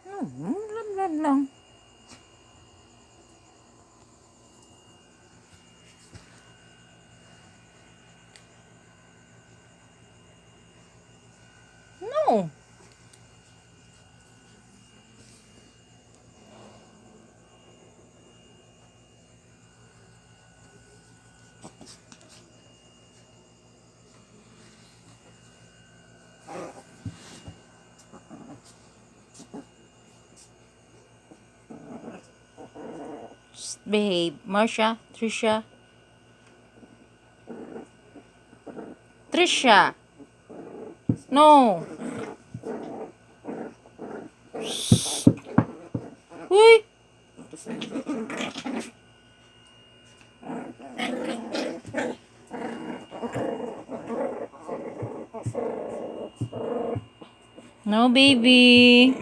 No, lang lang. No. Just behave. Marsha, Trisha. Trisha. No. Shh. Uy. No, baby.